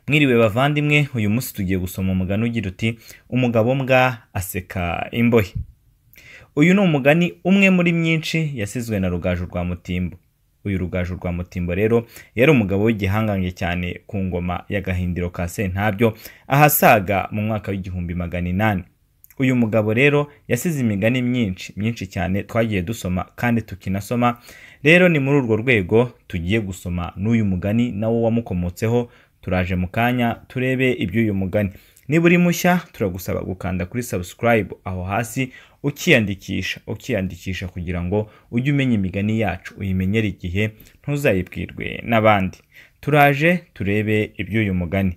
Mwiriwe bavandimwe, uyu munsi tugiye gusoma umugani ugira uti umugabo mbwa aseka imbohe. Uyu ni umugani umwe muri myinshi yasizwe na Rugaju rwa Mutimbo. Uyu Rugaju rwa Mutimbo rero yari umugabo w'igihangange cyane ku ngoma ya Gahindiro ka Sentabyo ahasaga mu mwaka w'1800. Uyu mugabo rero yasize imigani myinshi myinshi cyane twagiye dusoma kandi tukinasoma. Rero ni muri urwo rwego tugiye gusoma n'uyu mugani nawo wamukomotseho. Turaje mu kanya turebe iby'uyu mugani. Niba uri mushya turagusaba gukanda kuri subscribe aho hasi ukiyandikisha kugira ngo ujye umenya imigani yacu, uyimenyere igihe, ntuzayibwirwe n'abandi. Turaje turebe iby'uyu mugani.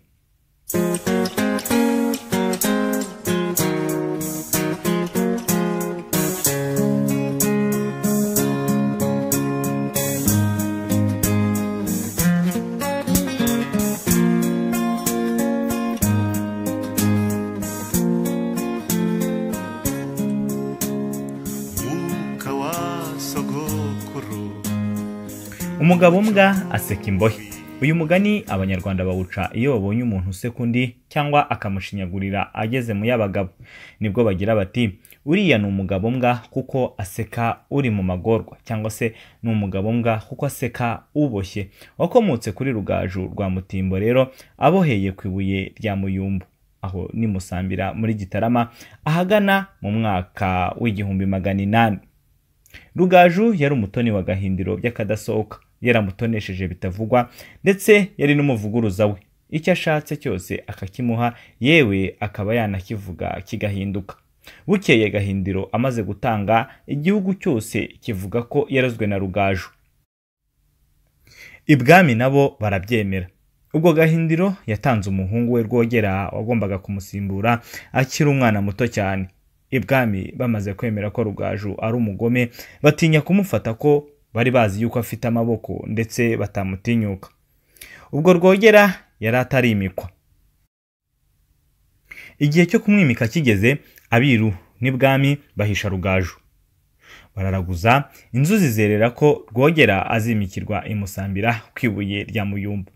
Umugabo mbwa aseka imbohe. Uyu mugani abanyarwanda bawuca iyo babonye umuntu useka undi cyangwa akamushinyagurira ageze mu y'abagabo. Nibwo bagira bati uriya ni umugabo mbwa kuko aseka uri mu magorwa, cyangwa se ni umugabo mbwa kuko aseka uboshye. Wakomotse kuri Rugaju rwa Mutimbo rero aboheye ku ibuye rya Muyumbu, aho ni Musambira muri Gitarama, ahagana mu mwaka w'1800. Rugaju yari umutoni wa Gahindiro by'akadasohoka, yaramutonesheje bitavugwa, ndetse yari n'umuvuguruza we. Icyo ashatse cyose akakimuha, yewe akaba yanakivuga kigahinduka. Bukeye Gahindiro amaze gutanga, igihugu cyose kivuga ko yarozwe na Rugaju. Ibwami nabo barabyemera. Ubwo Gahindiro yatanze umuhungu we Rwogera wagombaga kumusimbura akiri umwana muto cyane. Ibwami bamaze kwemera ko Rugaju ari umugome, batinya kumufata ko bari bazi yuko afite amaboko ndetse batamutinyuka. Ubwo Rwogera yari atarimikwa. Igihe cyo kumwimika kigeze, abiru n'ibwami bahisha Rugaju. Bararaguza, inzuzi zerera ko Rwogera azimikirwa i Musambira ku ibuye rya Muyumbu.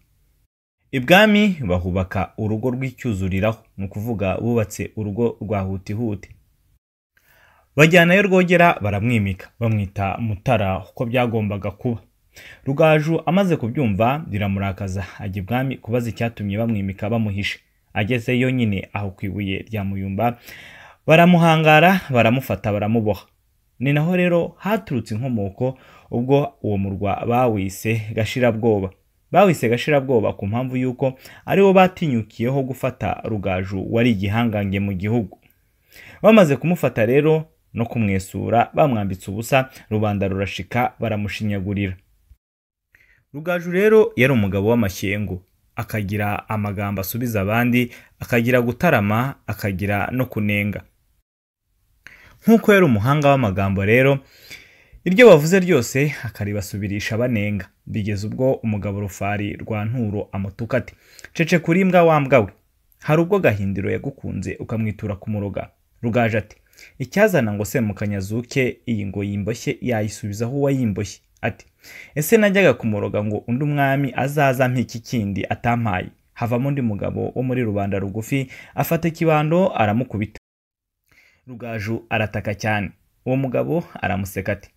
Ibwami bahubaka urugo rw'icyuzuriraho, ni ukuvuga bubatse urugo rwa hutihuti. Bajyanayo Rwogera baramwimika, bamwita Mutara uko byagombaga kuba. Rugaju amaze kubyumva biramurakaza, ajya ibwami kubaza icyatumye bamwimika bamuhishe. Agezeyo nyine aho ku ibuye rya Muyumba baramuhangara, baramufata, baramuboha. Ni naho rero haturutse inkomoko ubwo uwo murwa bawise Gashirabwoba. Bawise Gashirabwoba ku mpamvu yuko aribo batinyukiyeho gufata Rugaju wari igihangange mu gihugu. Bamaze kumufata rero no kumwesura, bamwambitse ubusa, rubanda rurashika baramushinyagurira. Rugaju rero yari umugabo w'amashyengo, akagira amagambo asubiza abandi, akagira gutarama, akagira no kunenga. Nk'uko yari umuhanga w'amagambo rero, iryo bavuze ryose akaribasubirisha banenga. Bigeze ubwo umugabo Rufari rwa Nturo amutuka ati cece kuri imbwa wa mbwa we, hari ubwo Gahindiro yagukunze ukamwitura kumuroga. Rugaju ati icyazana ngo Semukanyazuke iyi ngo yimboshye yayisubizaho uwayimboshye. Ati ese najyaga kumuroga ngo undi umwami azaza mpiki kindi atampaye. Havamo undi mugabo wo muri rubanda rugufi afata ikibando aramukubita. Rugaju arataka cyane. Uwo mugabo aramuseka ati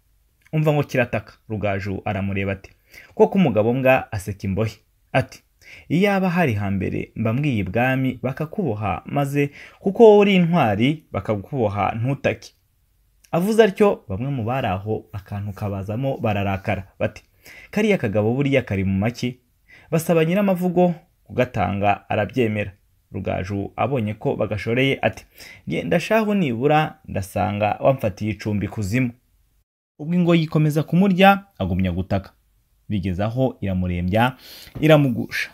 umva ngo kirataka. Rugaju aramureba ati koko umugabo mbwa aseka imbohe. Ati iyaba hari hambere mbambwiye ibwami bakakuboha, maze kuko wowe uri intwari bakakuboha ntutake. Avuze atyo bamwe mu bari aho akantu kabazamo bararakara bati kariya kagabo buriya kari mu maki. Basaba nyiramavugo kugatanga arabyemera. Rugaju abonye ko bagashoreye ati genda shaho nibura ndasanga wamfatiye icumbi kuzimu. Ubwo ingoyi ikomeza kumurya agumya gutaka, bigeze aho iramurembya iramugusha.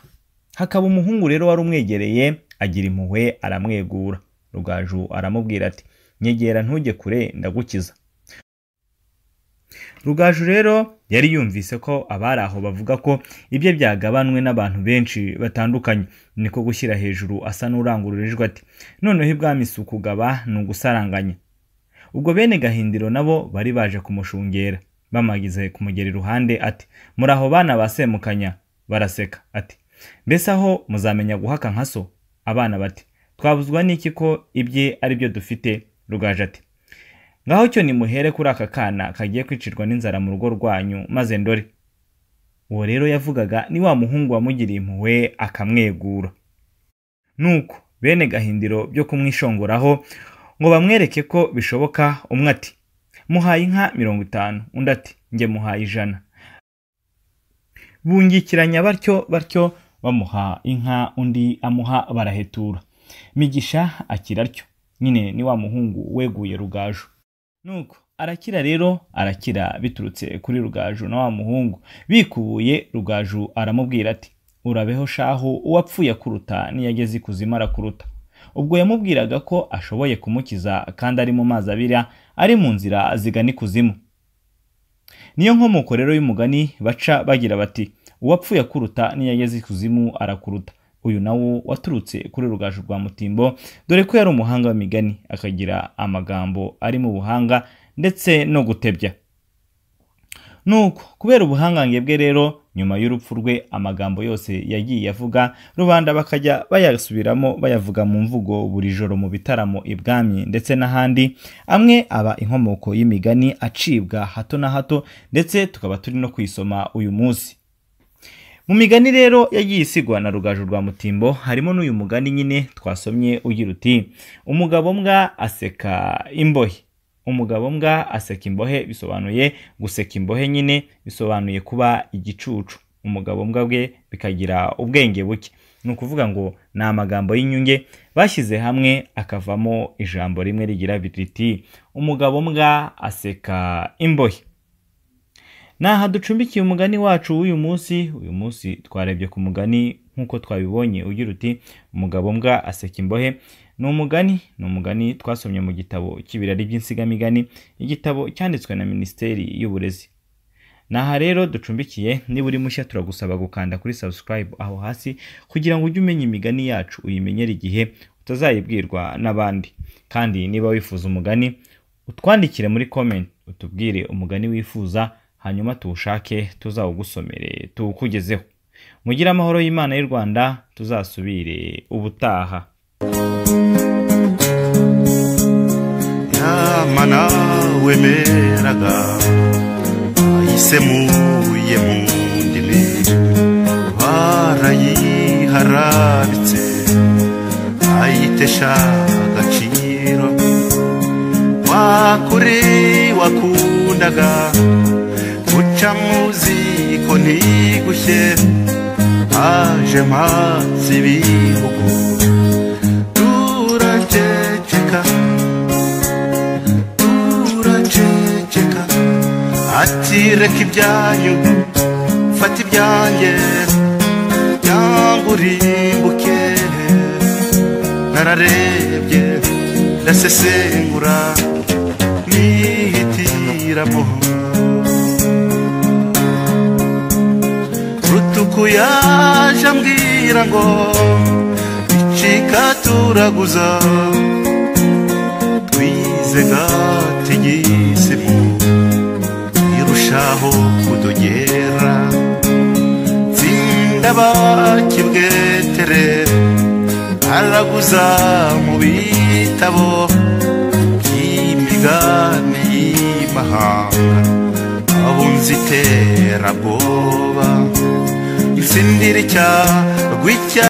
Hakaba umuhungu rero wari umwegereye agira impuhwe aramwegura. Rugaju aramubwira ati nyegera ntujye kure ndagukiza. Rugaju rero yari yumvise ko abari aho bavuga ko ibye byagabanwe n'abantu benshi batandukanye, niko gushyira hejuru asa n'urangurura ijwi ati noneho ibwami si ukugaba ni ugusaranganya. Ubwo bene Gahindiro nabo bari baje kumushungera, bamagize kumugera iruhande ati muraho bana ba Semukanya. Baraseka ati Mbese aho muzamenya guhaka nka so? Abana bati: Twabuzwa n'iki ko ibye ari byo dufite? Rugaju ati: Ngaho cyo nimuhere kuri aka kana kagiye kwicirwa n'inzara mu rugo rwanyu, maze ndore. Uwo rero yavugaga ni wa muhungu wamugiriye impuhwe akamwegura. Nuko bene Gahindiro byo kumwishongoraho ngo bamwereke ko bishoboka, umwe ati: Muhaye inka 50, undi ati: Njye muhaye 100. Bungikiranya batyo batyo, bamuha inka undi amuha, barahetura. Migisha akira atyo, nyine ni wa muhungu weguye Rugaju. Nuko arakira rero, arakira biturutse kuri Rugaju na wa muhungu. Bikubuye, Rugaju aramubwira ati: Urabeho shahu, uwapfuye akuruta niyageze ikuzimu arakuruta. Ubwo yamubwiraga ko ashoboye kumukiza kandi ari mu mazi abira, ari mu nzira zigana ikuzimu. Niyo nkomoko rero y'umugani baca bagira bati: Uwapfuye akuruta niyageze ikuzimu arakuruta. Uyu nawo waturutse kuri Rugaju rwa Mutimbo, dore ko yari umuhanga w'imigani, akagira amagambo ari mu buhanga ndetse no gutebya. Nuko kubera ubuhangange bwe rero, nyuma y'urupfu rwe amagambo yose yagiye avuga rubanda bakajya bayasubiramo, bayavuga mu mvugo buri joro mu bitaramo ibwami ndetse n'ahandi, amwe aba inkomoko y'imigani acibwa hato na hato, ndetse tukaba turi no kuyisoma uyu munsi. Mu migani rero yagiye isigwa na Rugaju rwa Mutimbo harimo n'uyu mugani nyine twasomye ugira uti: Umugabo mbwa aseka imbohe. Umugabo mbwa aseka imbohe bisobanuye guseka imbohe nyine, bisobanuye kuba igicucu. Umugabo mbwa bwe bikagira ubwenge buke. Ni ukuvuga ngo ni amagambo y'inyunge bashyize hamwe akavamo ijambo rimwe rigira riti: Umugabo mbwa aseka imbohe. Naha ducumbikiye umugani wacu w'uyu munsi. Uyu munsi twarebye ku mugani nk'uko twabibonye ugira uti: Umugabo mbwa aseka imbohe. Ni umugani twasomye mu gitabo cy'ibirari by'insigamigani, igitabo cyanditswe na Minisiteri y'Uburezi. Naha rero ducumbikiye. Niba uri mushya turagusaba gukanda kuri subscribe aho hasi kugira ngo ujye umenya imigani yacu, uyimenyere igihe utazayibwirwa n'abandi. Kandi niba wifuza umugani utwandikire muri comment utubwire umugani wifuza, hanyuma tuwushake tuzawugusomere tuwukugezeho. Mugire amahoro y'Imana y'u Rwanda, tuzasubire ubutaha. Yamana wemeraga ayisemuye mu ndimi, barayiharabitse ayitesha agaciro. Wakuri wakundaga guca mu ziko ntigushye, aje mpatse ibihugu turaceceka, turaceceka. Ati reka ibyanyu fata ibyanjye cyangwa urimbuke. Nararebye ndasesengura nihitiramo. Rutuku yaje ambwira ngo icika turaguza, twize gatigisimu irushaho kudogera. Tsinda bakibwetere araguza mu bitabo by'imigani y'imahanga, abunzi iterabwoba insindira icyago.